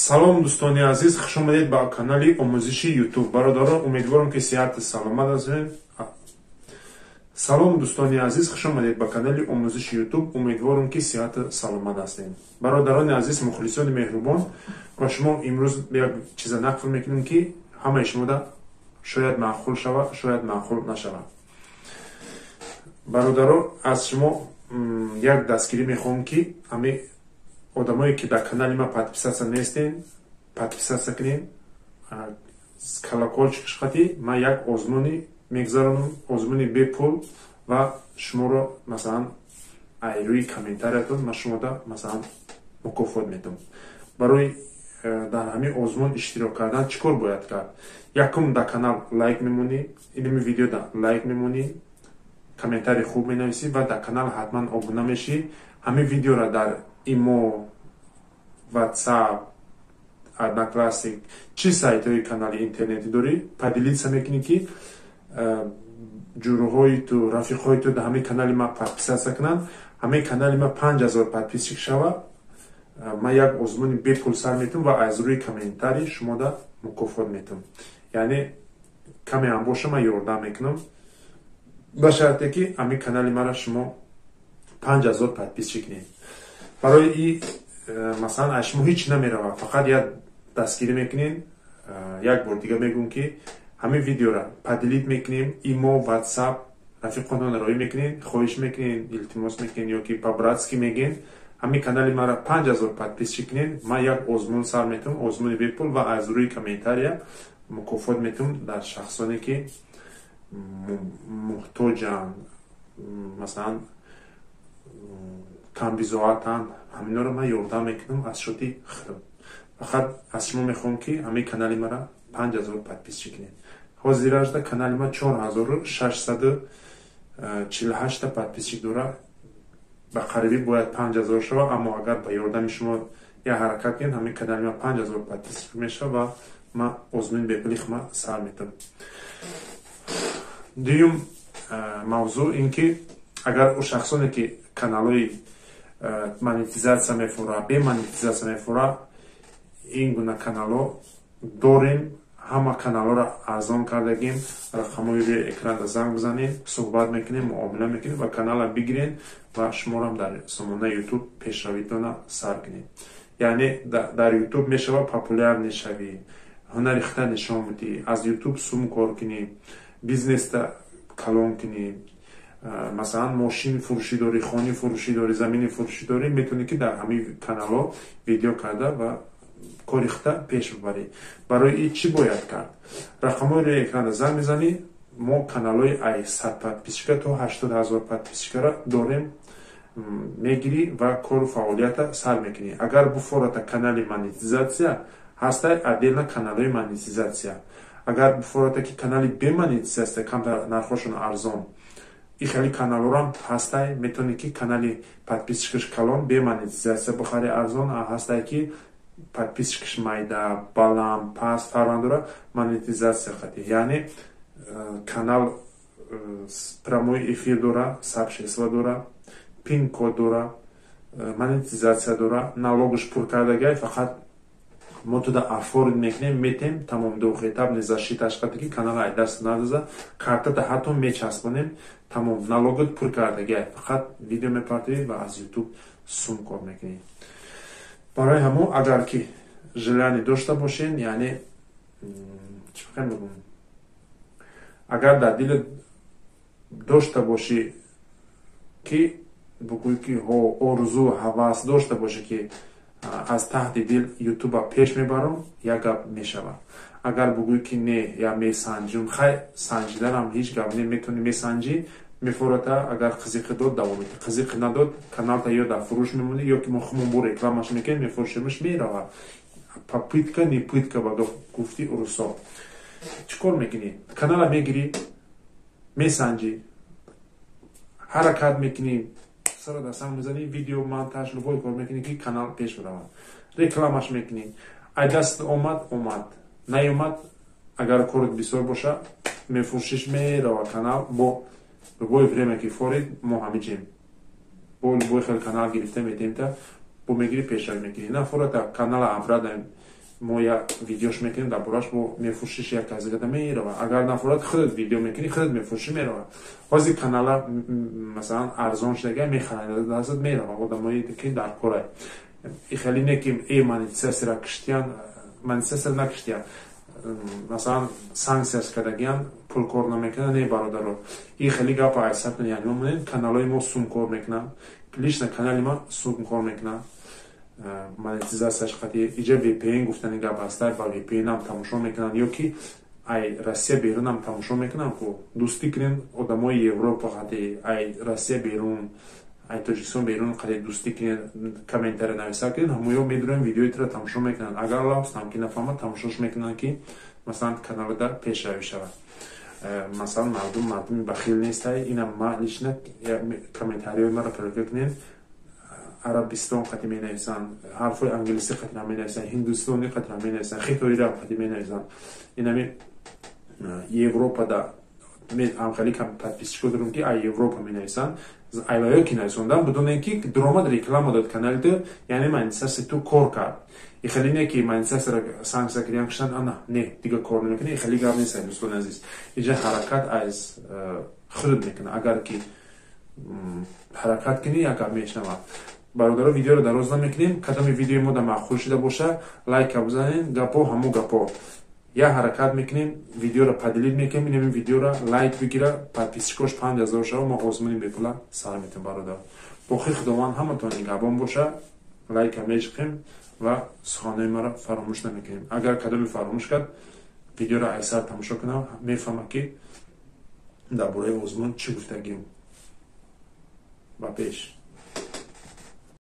Салом, дӯстони азиз, хуш омадед ба канали омӯзиши Ютуб. Бародарон, умедворам, ки сиҳату саломат ҳастед. Салом, дӯстони азиз, хуш омадед ба канали омӯзиши Ютуб. Умедворам, ки сиҳату саломат ҳастед. Бародарони азиз, мухлисони меҳрубон, ба шумо имрӯз як чиза нақл мекунем, ки ҳамаи шумода шояд маъқул шавад, шояд маъқул нашавад. Бародаро, аз шумо як дастгирӣ мехоҳам, ки ҳами одамое, ки дар канали ма подписаться нестен, подписаться кунем, колокольчик шқати. Ман як озмуни мегузаронам, озмуни бепул, ва шуморо, масалан, ай рӯи комментариятон ман шумода, масалан, мукофот медиҳам. Барои дар ҳамин озмун иштирок кардан чӣ кор бояд кард? Якум, дар канал лайк мемонӣ, инами видеода лайк мемонӣ, комментарий хуб менависӣ ва дар канал ҳатман обуна мешӣ. Ҳамин видеоро дар Имо, Ватсап, Одноклассник, чӣ сайтҳои канали интернетӣ дорӣ, поделиться мекунӣ, ки ҷуруҳои ту, рафиқҳои ту дар ҳамин канали ма подписаться кунанд. Ҳамин канали ма 5000 подписчик шава, ман як озмуни бепул сар метавам ва аз рӯи комментарий шумода мукофот метавам, яъне каме ҳам боша, ман ёрдам мекунам, ба шарте ки ҳамин канали мара шумо 5000 подписчик кунед. Барои и масалан, аз шумо ҳеҷ намеравад, фақат як дастгирӣ мекунед. Як бор дига мегӯм, ки ҳамин видеора поделить мекунем, Имо, Ватсап, рафиқонтон роӣ мекунед, хоҳиш мекунед, илтимос мекунед ё ки по-братски мегӯед: ҳамин канали мара 5000 подписчик кунед, ман як озмун сар метавам, озмуни бепул, ва аз рӯи комментария мукофот метавам дар шахсоне, ки муҳтоҷанд, масалан, камбизоатанд. Ҳаминҳоро ман ёрдам мекунам аз шоти худам. Фақат аз шумо мехоҳам, ки ҳамин канали мара 5000 подписчик кунед. Ҳозиражда канали ма 4648-та подписчик дора, ба қарибӣ бояд 5000 шава. Аммо агар ба ёрдами шумо як ҳаракат кунед, ҳамин канали ма 5000 подписчик мешава ва ман озмуни бепули хума сар метавам. Дуюм мавзӯъ ин ки агар ӯ шахсоне, ки каналҳои монетизатсия мефура, бе монетизатсия мефура, ин гуна каналҳо дорем. Ҳама каналҳоро арзон кардагим. Рақамҳои рӯи экранда занг бизанед, суҳбат мекунем, муомила мекунем ва канала бигиред ва шуморам дар сомонаи Ютуб пешравитона сар кунед. Яъне дар Ютуб мешава популярный шавӣ, ҳунари хита нишон бидӣ, аз Ютуб сум кор кунӣ, бизнеста калон кунӣ. Масалан, мошин фурӯшӣ дорӣ, хони фурӯшӣ дорӣ, замини фурӯшӣ дорӣ, метавонӣ, ки дар ҳамин каналҳо видео карда ва кори хита пеш бибарӣ. Барои ин чӣ бояд кард? Рақамҳои рӯи экранда занг мезанӣ. Мо каналҳои ай 100 подписчика то 80 000 подписчикара дорем. Мегирӣ ва кору фаъолията сар мекунӣ. Агар буфората канали монетизатсия ҳастай, отдельно каналҳои монетизатсия. Агар буфората, ки канали бемонетизатсия, камтар нархошон арзон, и хеле каналҳорам ҳастай. Метавонӣ, ки канали подписчикаш калон, бе монетизатсия бихари, арзон ҳастай, ки подписчикаш майда, баланд, паст фарқ дора, монетизатсия хати, яъне канал прямой эфир дора, сообщество дора, пин код дора, монетизатсия дора, налогаш пур кардагай, фақат мо туда оформить мекунем, метем, тамом, двухэтапный защиташ қати, ки канала ай даст надаза, картата ҳатто мечаспонем, тамом, налогот пур кардагай, фақат видео мепартоӣ ва аз Ютуб сум кор мекунӣ. Барои ҳамо, агар ки желание дошта бошен, яъне чӣ бигӯм, агар дар дилат дошта бошӣ, ки бигӯӣ, ки орзу ҳавас дошта бошӣ, ки аз таҳти дил Ютуба пеш мебарам, як гап мешавад. Агар бигӯӣ, ки не, я месанҷум, хай, санҷиданам ҳеҷ гап не, метавонӣ, месанҷӣ, мефората, агар қизиқи дод, давом медиҳӣ, қизиқи надод, каналта ё дар фурӯш мемонӣ, ё ки мо хумон бо рекламаш мекунем, мефурӯшемаш, меравад. Попытка не пытка, ба гуфти урусо. Чӣ кор мекунӣ? Канала мегирӣ, месанҷӣ, ҳаракат мекунӣ, сара дастам мезанӣ, видео монтаж, любой кор мекунӣ, ки канал пеш биравад, рекламаш мекунӣ. Ай даст омад, омад, наёмад, агар корот бисёр боша, мефурӯшиш, мерава канал. Бо любое время ки форид, мо ҳамиҷем, бо любой хел канал гирифта метем та. Бо мегирӣ, пешравӣ мекунӣ. Нафурата канала, обратно мо як видеош мекунем дар бораш, бо мефурӯшиш, як казигата мерава. Агар нафурат, худат видео мекунӣ, худат мефурӯшӣ, мерава. Ҳозир канала, масалан, арзон шудага, мехаранд, дастат мерава. Одамое ки дар кора и хеле не ки монетизатсияра киштиян, монетизатсия накиштиян, масалан, санксияш кардагиян, пул кор намекунад. Не, бародаро, и хеле гапа айсатон яъне монед. Каналҳои мо сум кор мекунанд, лично канали ма сум кор мекунад монетизатсияш қати. Иҷа VPN гуфтани гап ҳаста, ба VPN ам тамошо мекунанд ё ки ай Россия берунам тамошо мекунанд. Ку дӯстӣ кунем одамои Европа қати, ай Россия берун, ай Тоҷикистон берун қати дӯстӣ кунед, комментария нависа кунед, ҳамоё медурем, видеои туро тамошо мекунанд. Агар лафзам ки нафаҳмад, тамошош мекунанд, ки масалан каналада пешравӣ шавад. Масалан, мардум мардуми бахил нестай. Инам ма лично комментариҳои маро проверка кунед: Арабистон қати менависанд, ҳарфҳои англисӣ қати менависанд, ҳиндустони қати менависанд, хитоира қати менависанд. Инами Европада ҳамхеле подписчико дорем, ки ай Европа менависанд. Айваё ки нависондан, бидонем, ки дуромад, реклама дод канали, яъне монетизатсия ту кор кард. И хеле не ки монетизатсияра санксия кардиан, киштан, ана не, дига кор намекунӣ. Хеле гап нест, дӯстони азиз. Иҷа ҳаракат аз худат мекунад. Агар ки ҳаракат кунӣ, як гап мешавад. Бародаро, видеоро дароз намекунем. Кадоми видеои мо да маъқул шуда боша, лайка бизанед. Гапо ҳамо гапо, як ҳаракат мекунем, видеоро поделить мекунем. Инами видеоро лайк бигира, подписчикош 5000 шава, мо озмуни бепула сар метем. Бародар, боқи Худованд ҳаматон нигаҳбон боша. Лайка мечиқем ва суханои маро фаромӯш намекунем. Агар кадоме фаромӯш кард, видеоро айсар тамошо кунам, мефаҳмад, ки дар бораи озмун чӣ гуфтагим. Ба пеш.